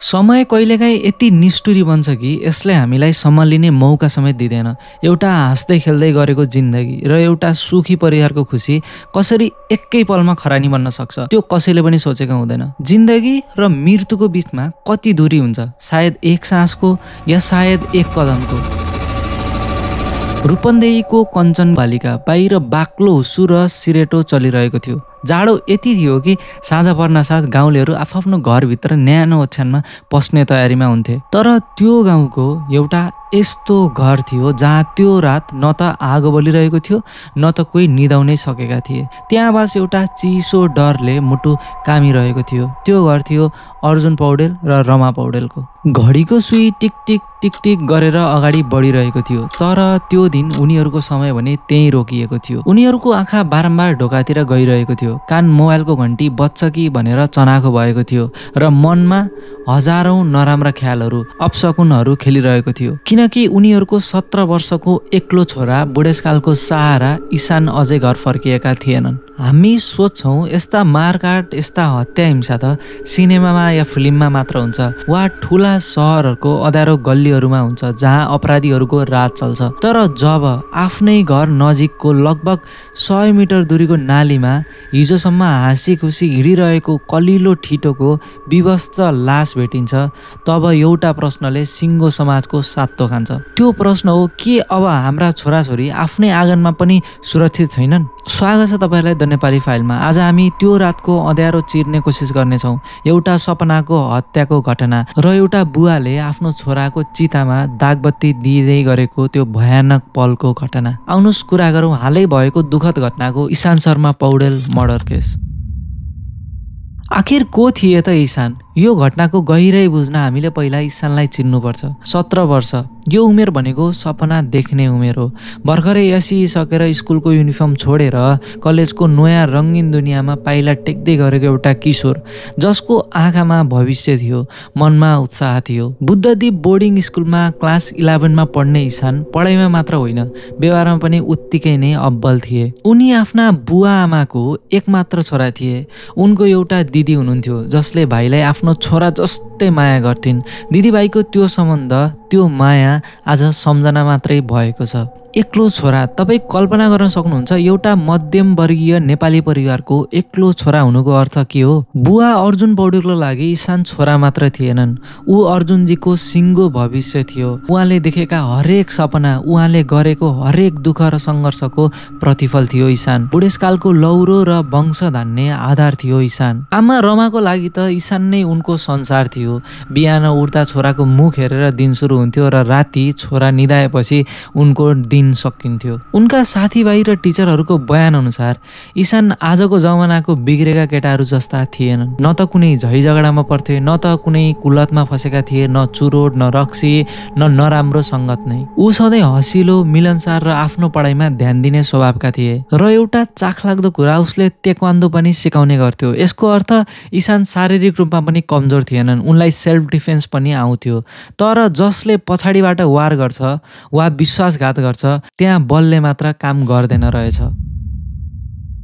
समय कहिलेकाहीँ यति निष्ठुरी बन्छ कि यसले हामीलाई सम्हालिने मौका समेत दिँदैन। एउटा हाँस्दै खेल्दै गरेको जिन्दगी र एउटा सुखी परिवारको खुसी कसरी एकै पलमा खरानी बन्न सक्छ त्यो कसैले पनि सोचेको हुँदैन। जिन्दगी र मृत्युको बिचमा कति दूरी हुन्छ? सायद एक सासको या सायद एक कदमको। रूपन्देहीको कञ्चन बालिका बाहिर बाक्लो हुस्सु र सिरेटो चलिरहेको थियो। जाडो यति थियो कि साँझ पर्न साथ गाउँलेहरू आफ्नो घरभित्र न्यानो ओछ्यानमा पस्ने तयारीमा हुन्थे। तर त्यो गाउँको एउटा यस्तो घर थियो जहाँ त्यो रात न त आगो बलिरहेको थियो न त कोही निदाउनै सकेका थिए। त्यहाँ बास एउटा चिसो डरले मुटु कामिरहेको थियो। त्यो घर थियो अर्जुन पौडेल र रमा पौडेलको। घडीको सुई टिक टिक टिक टिक गरेर अगाडि बढिरहेको थियो। तर त्यो दिन उनीहरूको समय भने त्यहीँ रोकिएको थियो। उनीहरूको आँखा बारम्बार ढोकातिर गइरहेको थियो। कान मोबाइलको घन्टी बज्छ कि भनेर चनाखो भएको थियो र मनमा हजारौं नराम्रा ख्यालहरू अपशकुनहरू खेलिरहेको थियो। किनकि उनीहरूको 17 वर्षको एक्लो छोरा बुढेसकालको सहारा ईशान अझै घर फर्किएका थिएनन्। हामी सोच्छौँ यस्ता मारकाट यस्ता हत्या हिंसा त सिनेमामा या फिल्ममा मात्र हुन्छ वा ठुला सहरहरूको अँध्यारो गल्लीहरूमा हुन्छ जहाँ अपराधीहरूको राज चल्छ। तर जब आफ्नै घर नजिकको लगभग 100 मिटर दूरीको नालीमा हिजोसम्म हाँसी खुसी हिँडिरहेको कलिलो ठिटोको विवस्त लास भेटिन्छ तब एउटा प्रश्नले सिङ्गो समाजको सातो खान्छ। त्यो प्रश्न हो के अब हाम्रा छोराछोरी आफ्नै आँगनमा पनि सुरक्षित छैनन्? स्वागत छ तपाईँलाई द नेपाली फाइलमा। आज हामी त्यो रातको अँध्यारो चिर्ने कोसिस गर्नेछौँ। एउटा सपनाको हत्याको घटना र एउटा बुवाले आफ्नो छोराको चितामा दागबत्ती दिँदै गरेको त्यो भयानक पलको घटना। आउनुहोस् कुरा गरौँ हालै भएको दुःखद घटनाको ईशान शर्मा पौडेल मर्डर केस। आखिर को थिए त ईशान? यो घटनाको गहिराई बुझ्न हामीले पहिला ईशानलाई चिन्नुपर्छ। 17 वर्ष यो उमेर भनेको सपना देख्ने उमेर हो। भर्खरै एसिसकेर स्कुलको युनिफर्म छोडेर कलेजको नयाँ रङ्गीन दुनियाँमा पाइला टेक्दै गरेको एउटा किशोर जसको आँखामा भविष्य थियो, मनमा उत्साह थियो। बुद्धदीप बोर्डिङ स्कुलमा क्लास 11 मा पढ्ने ईशान पढाइमा मात्र होइन व्यवहारमा पनि उत्तिकै नै अब्बल थिए। उनी आफ्ना बुवा आमाको एकमात्र छोरा थिए। उनको एउटा दिदी हुनुहुन्थ्यो जसले भाइलाई आफ्नो छोरा जस्तै माया गर्थिन्। दिदीभाइको त्यो सम्बन्ध त्यो माया आज सम्झना मात्रै भएको छ। एक्लो छोरा, तपाईँ कल्पना गर्न सक्नुहुन्छ एउटा मध्यम वर्गीय नेपाली परिवारको एक्लो छोरा हुनुको अर्थ के हो? बुवा अर्जुन पौडेलको लागि ईशान छोरा मात्र थिएनन्, ऊ अर्जुनजीको सिङ्गो भविष्य थियो। उहाँले देखेका हरेक सपना, उहाँले गरेको हरेक दुःख र सङ्घर्षको प्रतिफल थियो ईशान। बुढेसकालको लौरो र वंश धान्ने आधार थियो ईशान। आमा रमाको लागि त ईशान नै उनको संसार थियो। बिहान उठ्दा छोराको मुख हेरेर दिन सुरु हुन्थ्यो र राति छोरा निदाएपछि उनको दिन सकिन्थ्यो। उनका साथीभाइ र टिचरहरूको बयान अनुसार ईशान आजको जमानाको बिग्रेका केटाहरू जस्ता थिएनन्। न त कुनै झैझगडामा पर्थे, न त कुनै कुलतमा फसेका थिए, न चुरोट, न रक्सी, न नराम्रो सङ्गत नै। ऊ सधैँ हँसिलो, मिलनसार र आफ्नो पढाइमा ध्यान दिने स्वभावका थिए। र एउटा चाखलाग्दो कुरा, उसले तेक्वान्दो पनि सिकाउने गर्थ्यो। यसको अर्थ ईशान शारीरिक रूपमा पनि कमजोर थिएनन्, उनलाई सेल्फ डिफेन्स पनि आउँथ्यो। तर जसले पछाडिबाट वार गर्छ वा विश्वासघात गर्छ त्यहाँ बलले मात्र काम गर्दैन रहेछ।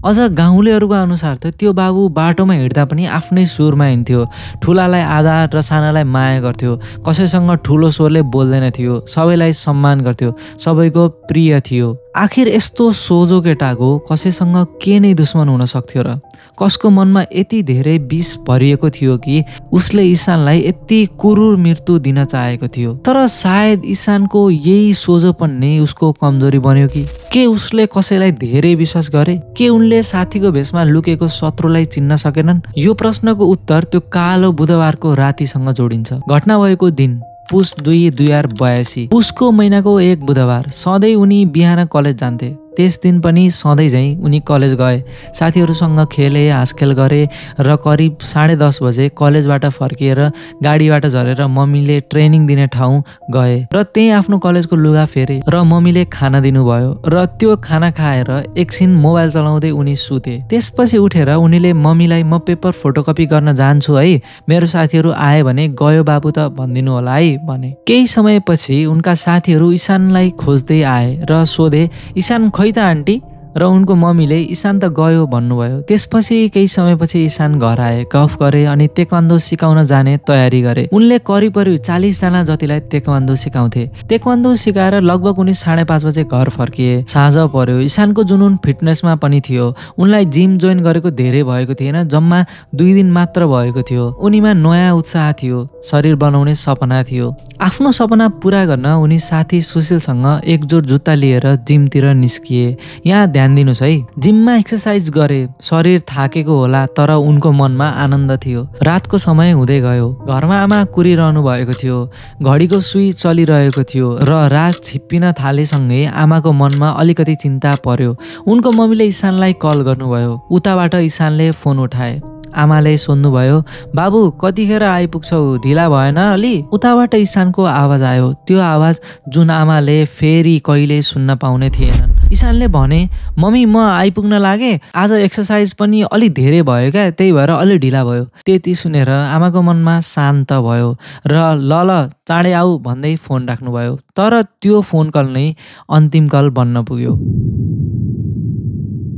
अझ गाउँलेहरूको अनुसार त त्यो बाबु बाटोमा हिँड्दा पनि आफ्नै सुरमा हिँड्थ्यो। ठुलालाई आदर र सानालाई माया गर्थ्यो। कसैसँग ठुलो स्वरले बोल्दैन थियो। सबैलाई सम्मान गर्थ्यो। सबैको प्रिय थियो। आखिर यस्तो सोझो केटाको कसैसँग के नै दुश्मन हुन सक्थ्यो र? कसको मनमा यति धेरै विष भरिएको थियो कि उसले ईशानलाई यति क्रूर मृत्यु दिन चाहेको थियो? तर सायद ईशानको यही सोझोपन नै उसको कमजोरी बन्यो कि? के उसले कसैलाई धेरै विश्वास गरे? के उनले साथीको भेषमा लुकेको शत्रुलाई चिन्न सकेनन्? यो प्रश्नको उत्तर त्यो कालो बुधबारको रातिसँग जोडिन्छ। घटना भएको दिन पुस 2 2082, पुसको महिनाको एक बुधबार। सधैँ उनी बिहान कलेज जान्थे। त्यस दिन पनि सधैँ झैँ उनी कलेज गए। साथीहरूसँग खेले, हाँसखेल गरे र करिब 10:30 बजे कलेजबाट फर्किएर गाडीबाट झरेर मम्मीले ट्रेनिङ दिने ठाउँ गए र त्यहीँ आफ्नो कलेजको लुगा फेरे र मम्मीले खाना दिनुभयो र त्यो खाना खाएर एकछिन मोबाइल चलाउँदै उनी सुते। त्यसपछि उठेर उनीले मम्मीलाई म पेपर फोटोकपी गर्न जान्छु है, मेरो साथीहरू आए भने गयो बाबु त भनिदिनु होला है भने। केही समयपछि उनका साथीहरू ईशानलाई खोज्दै आए र सोधे, ईशान खै त आन्टी? र उनको मम्मीले इसान त गयो भन्नुभयो। त्यसपछि केही समयपछि इसान घर आए, गफ गरे अनि तेक्वान्दो सिकाउन जाने तयारी गरे। उनले करिब 40 जना जतिलाई तेक्वान्दो सिकाउँथे। तेक्वान्दो सिकाएर लगभग उनी 5:30 बजे घर फर्किए। साँझ पर्यो। इसानको जुनून फिटनेसमा पनि थियो। उनलाई जिम जोइन गरेको धेरै भएको थिएन, जम्मा 2 दिन मात्र भएको थियो। उनीमा नयाँ उत्साह थियो, शरीर बनाउने सपना थियो। आफ्नो सपना पूरा गर्न उनी साथी सुशीलसँग एक जोड जुत्ता लिएर जिमतिर निस्किए। यहाँ ध्यान दिनुस् है, जिममा एक्सर्साइज गरे, शरीर थाकेको होला तर उनको मनमा आनन्द थियो। रातको समय हुँदै गयो। घरमा आमा कुरिरहनु भएको थियो, घडीको सुई चलिरहेको थियो र रात छिप्पिन थालेसँगै आमाको मनमा अलिकति चिन्ता पर्यो। उनको मम्मीले इसानलाई कल गर्नुभयो। उताबाट इसानले फोन उठाए। आमाले सोध्नुभयो, बाबु कतिखेर आइपुग्छौ, ढिला भएन अलि? उताबाट इसानको आवाज आयो, त्यो आवाज जुन आमाले फेरि कहिले सुन्न पाउने थिएनन्। इसानले भने, मम्मी म आइपुग्न लागे, आज एक्सर्साइज पनि अलि धेरै भयो क्या, त्यही भएर अलि ढिला भयो। त्यति सुनेर आमाको मनमा शान्त भयो र ल चाँडै आऊ भन्दै फोन राख्नुभयो। तर त्यो फोन कल नै अन्तिम कल बन्न पुग्यो।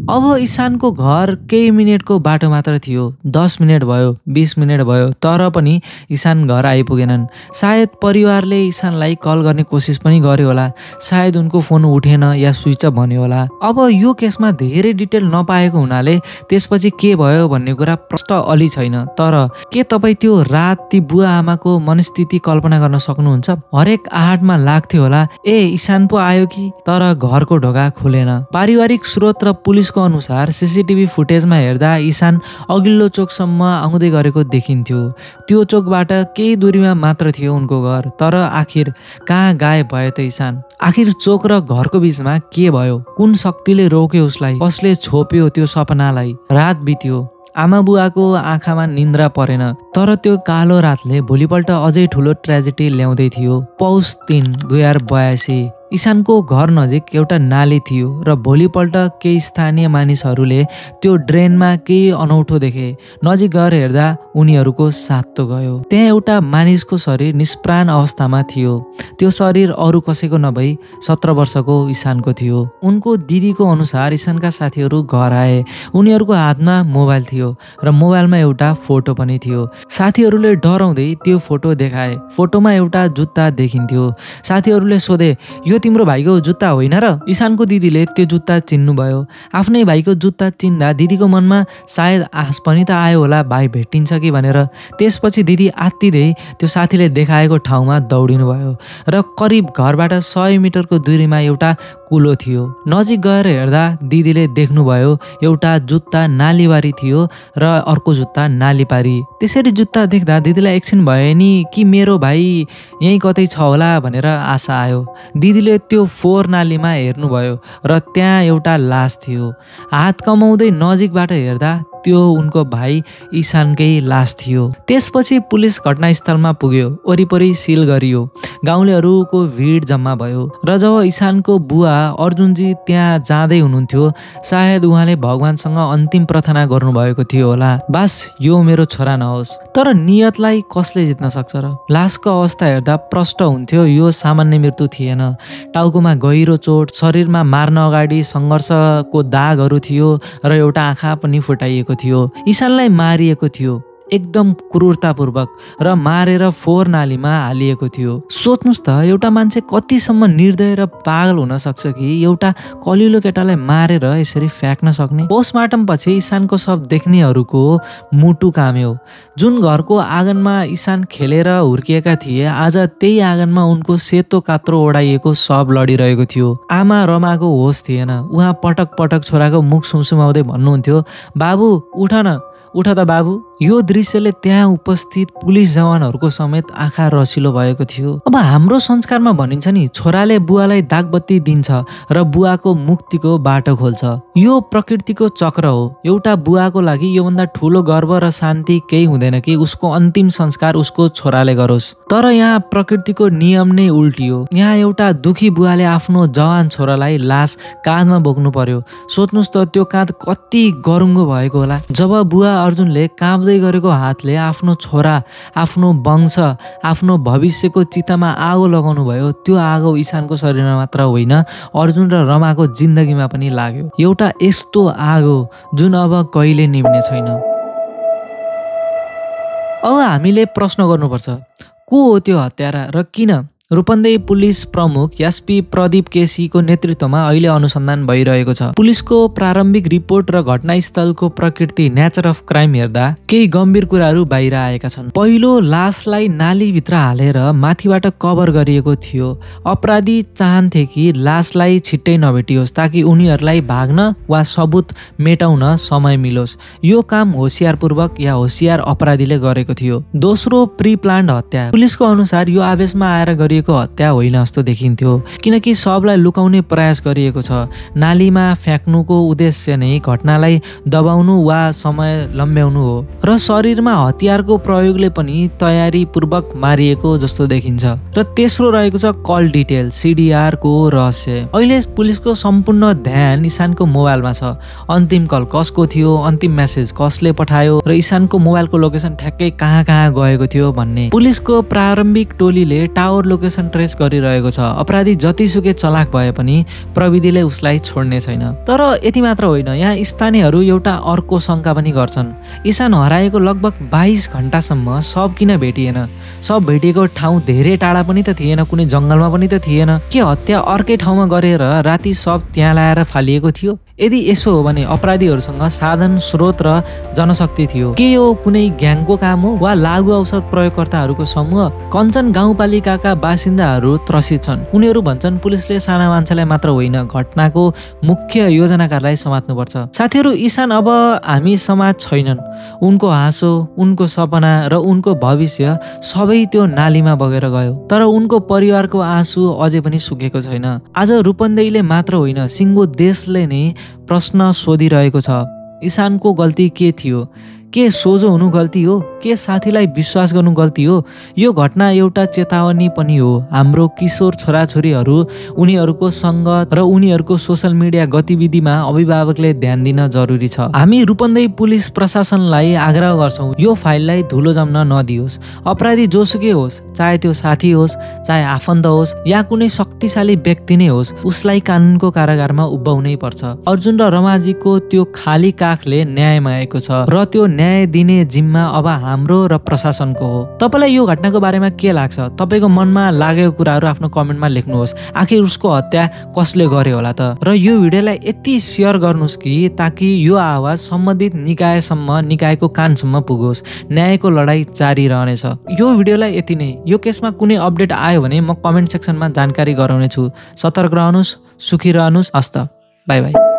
अब इसानको घर केही मिनेटको बाटो मात्र थियो। 10 मिनेट भयो, 20 मिनेट भयो, तर पनि इसान घर आइपुगेनन्। सायद परिवारले इसानलाई कल गर्ने कोसिस पनि गर्यो होला, सायद उनको फोन उठेन या स्विच अफ भन्यो होला। अब यो केसमा धेरै डिटेल नपाएको हुनाले त्यसपछि के भयो भन्ने कुरा प्रष्ट अलि छैन। तर के तपाईँ त्यो रात ती बुवा आमाको मनस्थिति कल्पना गर्न सक्नुहुन्छ? हरेक आहटमा लाग्थ्यो होला, ए इसान पो आयो कि, तर घरको ढोका खुलेन। पारिवारिक स्रोत र पुलिसको अनुसार सीसीटीभी फुटेजमा हेर्दा इसान अघिल्लो चोकसम्म आउँदै गरेको देखिन्थ्यो। त्यो चोकबाट केही दूरीमा मात्र थियो उनको घर। तर आखिर कहाँ गायब भयो त इसान? आखिर चोक र घरको बीचमा के भयो? कुन शक्तिले रोक्यो उसलाई? कसले छोप्यो त्यो सपनालाई? रात बित्यो। आमा बुवाको आँखामा निन्द्रा परेन, तर त्यो कालो रातले भोलिपल्ट अझै ठुलो ट्रेजेडी ल्याउँदै थियो। पौष 3, 2082। इसानको घर नजिक एउटा नाली थियो र भोलिपल्ट केही स्थानीय मानिसहरूले त्यो ड्रेनमा केही अनौठो देखे। नजिक गएर हेर्दा उनीहरूको सातो गयो। त्यहाँ एउटा मानिसको शरीर निष्प्राण अवस्थामा थियो। त्यो शरीर अरू कसैको नभई 17 वर्षको इसानको थियो। उनको दिदीको अनुसार इसानका साथीहरू घर आए। उनीहरूको हातमा मोबाइल थियो र मोबाइलमा एउटा फोटो पनि थियो। साथीहरूले डराउँदै त्यो फोटो देखाए। फोटोमा एउटा जुत्ता देखिन्थ्यो। साथीहरूले सोधे, यो तिम्रो भाइको जुत्ता होइन र? इसानको दिदीले त्यो जुत्ता चिन्नुभयो। आफ्नै भाइको जुत्ता चिन्दा दिदीको मनमा सायद आश पनि त आयो होला, भाइ भेटिन्छ कि भनेर। त्यसपछि दिदी आत्तिँदै त्यो साथीले देखाएको ठाउँमा दौडिनु भयो र करिब घरबाट 100 मिटरको दूरीमा एउटा कुलो थियो। नजिक गएर हेर्दा दिदीले देख्नुभयो एउटा जुत्ता नालीबारी थियो र अर्को जुत्ता नालीपारी। त्यसरी जुत्ता देख्दा दिदीलाई एकछिन भयो नि कि मेरो भाइ यहीँ कतै छ होला भनेर आशा आयो। दिदीले त्यो फोहोर नालीमा हेर्नुभयो र त्यहाँ एउटा लास थियो। हात कमाउँदै नजिकबाट हेर्दा त्यो उनको भाइ इसानकै लास थियो। त्यसपछि पुलिस घटनास्थलमा पुग्यो। वरिपरि सिल गरियो। गाउँलेहरूको भिड जम्मा भयो र जब इसानको बुवा अर्जुनजी त्यहाँ जाँदै हुनुहुन्थ्यो, सायद उहाँले भगवानसँग अन्तिम प्रार्थना गर्नुभएको थियो होला, बास यो मेरो छोरा नहोस्। तर नियतलाई कसले जित्न सक्छ र? लासको अवस्था हेर्दा प्रष्ट हुन्थ्यो यो सामान्य मृत्यु थिएन। टाउकोमा गहिरो चोट, शरीरमा मार्न अगाडि सङ्घर्षको दागहरू थियो र एउटा आँखा पनि फुटाइएको थियो। इसानलाई मारिएको थियो एकदम क्रूरतापूर्वक र मारेर फोहोर नालीमा हालिएको थियो। सोच्नुस् त एउटा मान्छे कतिसम्म निर्दय र पागल हुन सक्छ कि एउटा कलिलो केटालाई मारेर यसरी फ्याँक्न सक्ने? पोस्टमार्टम पछि इसानको शव देख्नेहरूको मुटु काम्यो। जुन घरको आँगनमा इसान खेलेर हुर्किएका थिए, आज त्यही आँगनमा उनको सेतो कात्रो ओढाइएको शव लडिरहेको थियो। आमा रमाको होस थिएन। उहाँ पटक पटक छोराको मुख सुमसुमाउँदै भन्नुहुन्थ्यो, बाबु उठ न, उठ त बाबु। यो दृश्यले त्यहाँ उपस्थित पुलिस जवानहरूको समेत आँखा रसिलो भएको थियो। अब हाम्रो संस्कारमा भनिन्छ नि, छोराले बुवालाई दागबत्ती दिन्छ र बुवाको मुक्तिको बाटो खोल्छ। यो प्रकृतिको चक्र हो। एउटा बुवाको लागि योभन्दा ठुलो गर्व र शान्ति केही हुँदैन कि उसको अन्तिम संस्कार उसको छोराले गरोस्। तर यहाँ प्रकृतिको नियम नै उल्टियो। यहाँ एउटा दुखी बुवाले आफ्नो जवान छोरालाई लास काँधमा बोक्नु पर्यो। सोच्नुस् त त्यो काँध कति गरुङ्गो भएको होला। जब बुवा अर्जुनले काँप्दै गरेको हातले आफ्नो छोरा, आफ्नो वंश, आफ्नो भविष्यको चितामा आगो लगाउनु भयो। त्यो आगो ईशानको शरीरमा मात्र होइन, अर्जुन र रमाको जिन्दगीमा पनि लाग्यो। एउटा यस्तो आगो जुन अब कहिले निभ्ने छैन। अब हामीले प्रश्न गर्नुपर्छ, को हो त्यो हत्यारा र किन? रूपन्देही पुलिस प्रमुख एसपी प्रदीप केसीको नेतृत्वमा अहिले अनुसन्धान भइरहेको छ। पुलिसको प्रारम्भिक रिपोर्ट र घटनास्थलको प्रकृति, नेचर अफ क्राइम हेर्दा केही गम्भीर कुराहरू बाहिर आएका छन्। पहिलो, लासलाई नालीभित्र हालेर माथिबाट कभर गरिएको थियो। अपराधी चाहन्थे कि लासलाई छिट्टै नभेटियोस् ताकि उनीहरूलाई भाग्न वा सबुत मेटाउन समय मिलोस्। यो काम होसियारपूर्वक या होसियार अपराधीले गरेको थियो। दोस्रो, प्री प्लान्ड हत्या। पुलिसको अनुसार यो आवेशमा आएर गरिएको हत्या होइन जस्तो देखिन्थ्यो, किनकि शवलाई लुकाउने प्रयास गरिएको छ। नालीमा फ्याँक्नुको उद्देश्य नै घटनालाई दबाउनु वा समय लम्ब्याउनु हो र शरीरमा हतियारको प्रयोगले पनि तयारीपूर्वक मारिएको जस्तो देखिन्छ। र तेस्रो रहेको छ कल डिटेल, CDR को रहस्य। अहिले पुलिसको सम्पूर्ण ध्यान ईशानको मोबाइलमा छ। अन्तिम कल कसको थियो, अन्तिम मेसेज कसले पठायो र ईशानको मोबाइलको लोकेसन ठ्याक्कै कहाँ कहाँ गएको थियो भन्ने। पुलिसको प्रारम्भिक टोलीले टावर लोकेसन ट्रेस गरिरहेको छ। अपराधी जतिसुकै चलाक भए पनि प्रविधिले उसलाई छोड्ने छैन। तर यति मात्र होइन, यहाँ स्थानीयहरू एउटा अर्को शङ्का पनि गर्छन्। ईशान हराएको लगभग 22 घण्टासम्म शव किन भेटिएन? शव भेटिएको ठाउँ धेरै टाढा पनि त थिएन, कुनै जङ्गलमा पनि त थिएन। के हत्या अर्कै ठाउँमा गरेर राति शव त्यहाँ ल्याएर फालिएको थियो? यदि यसो हो भने अपराधीहरूसँग साधन, स्रोत र जनशक्ति थियो। के यो कुनै ग्याङको काम हो वा लागु औषध प्रयोगकर्ताहरूको समूह? कञ्चन गाउँपालिकाका बासिन्दाहरू त्रसित छन्। उनीहरू भन्छन् पुलिसले साना मान्छेलाई मात्र होइन, घटनाको मुख्य योजनाकारलाई समात्नुपर्छ। साथीहरू, ईशान अब हामी समाज छैनन्। उनको हाँसो, उनको सपना र उनको भविष्य सबै त्यो नालीमा बगेर गयो। तर उनको परिवारको आँसु अझै पनि सुकेको छैन। आज रूपन्देहीले मात्र होइन, सिङ्गो देशले नै प्रश्न सोधिरहेको छ, ईशानको गल्ती के थियो? के सोझो हुनु गल्ती हो? के साथीलाई विश्वास गर्नु गल्ती हो? यो घटना एउटा चेतावनी पनि हो। हाम्रो किशोर छोराछोरीहरू, उनीहरूको सङ्गत र उनीहरूको सोसल मिडिया गतिविधिमा अभिभावकले ध्यान दिन जरुरी छ। हामी रूपन्देही पुलिस प्रशासनलाई आग्रह गर्छौँ, यो फाइललाई धुलो जम्न नदियोस्। अपराधी जोसुकै होस्, चाहे त्यो साथी होस्, चाहे आफन्त होस् या कुनै शक्तिशाली व्यक्ति नै होस्, उसलाई कानुनको कारागारमा उभ्याउनै पर्छ। अर्जुन र रमाजीको त्यो खाली काखले न्याय मागेको छ र त्यो न्याय दिने जिम्मा अब हाम्रो र प्रशासनको हो। तपाईलाई यो घटनाको बारेमा के लाग्छ? तपाईको मनमा लागेको कुराहरू आफ्नो कमेन्टमा लेख्नुहोस्। आखिर उसको हत्या कसले गर्यो होला त? र यो भिडियोलाई यति सेयर गर्नुहोस् कि ताकि यो आवाज सम्बन्धित निकायको कानसम्म पुगोस्। न्यायको लडाई जारी रहनेछ। यो भिडियोलाई यति नै। यो केसमा कुनै अपडेट आयो भने म कमेन्ट सेक्सनमा जानकारी गराउने छु। सतर्क रहनुहोस्, सुखी रहनुहोस्। हस्त, बाई बाई।